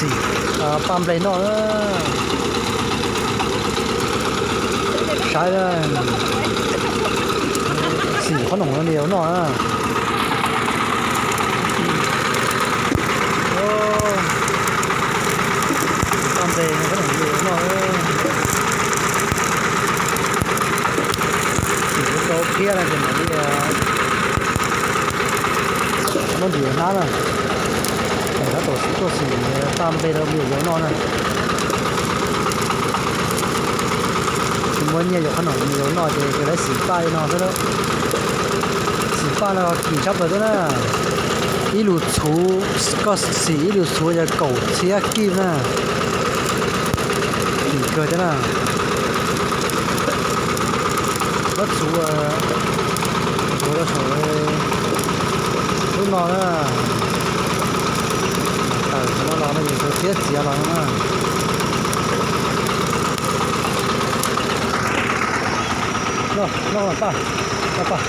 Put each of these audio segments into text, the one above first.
Xim paj nplej noj na. Saib, xim qhob noom no nws yuav noj na. Paj nplej no qhob noom nws yuav noj. Xim rau phiab na ces mam li muab ntim hnab na. Tab tom tuaj xim paj nplej rau me nyuam yaus noj na. Tsis muaj nyiaj yuav qhob noom me nyuam yaus noj ces lawv xim paj li no xwb. Xim paj no kim tshaj plaws thiab na. Ib lus txhuv, koj xim ib lus txhuv yog kaum txhiab kib na. Kim kawg thiab na. Muab txhuv, txhuv rau saum lub no na. Tawm no los no ces txhiab txiav los no na. Noj, noj paj, noj paj.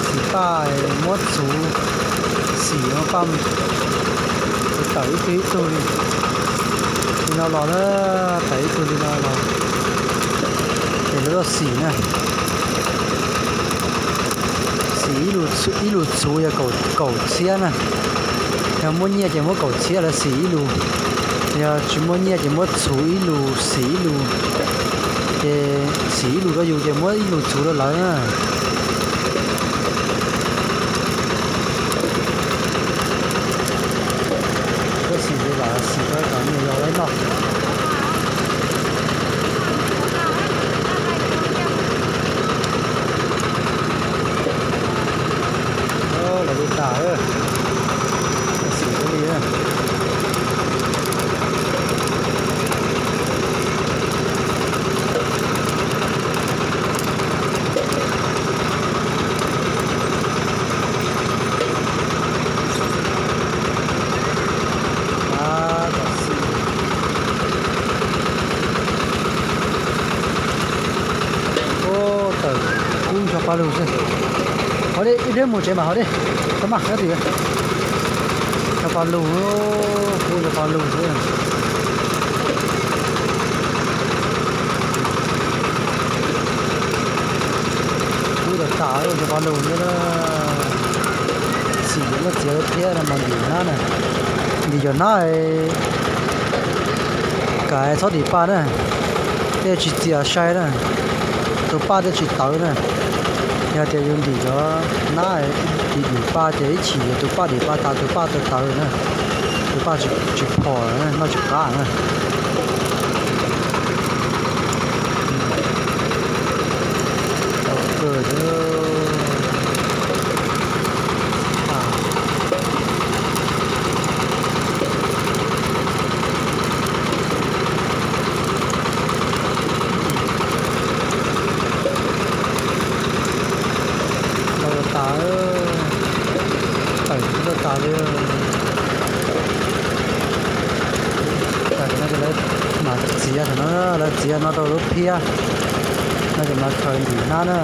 Xim paj muab txhuv, xim paj, tawm ib tug ib tug li no los na, tawm ib tug li no los ces lawv tuaj xim na. Xim ib lus txhuv yog kaum txhiab na. Yog muaj nyiaj ces muab kaum txhiab lawv xim ib lus, yog tsis muaj nyiaj ces muab txhuv ib lus xim ib lus. Ces xim ib lus rau yus ces muab ib lus txhuv rau lawv na. Tuaj xim ces lam xim rau kom me nyuam yaus lawv noj. Lawv li tas, xim li. Ub, tawm kub ncho pa lug xwb. Haus dib, ib pliag mus tsev mas haus dib. Tau maj, kab twm. Ncho pa lug, kub ncho pa lug xwb. Kub tas tas, ncho pa lug xwb. Xim yuav muab txiav thiab no mas ntim hnab na. Ntim cov hnab kav txhob ntim pa na, thiaj tsis txias sai na, tus paj thiaj tsis tawv na. Yog tias yus ntim cov hnab tsis ntim pa ces ib chim yog tus paj ntim pa tas tus paj tawv tawv na, tus paj tsis phom, noj tsis qab na. Los tas, tawm los tas li. Tawm no ces lawv mam txiav, thaum no lawv txiav no rau lub phiab no ces mam khaws ntim hnab na.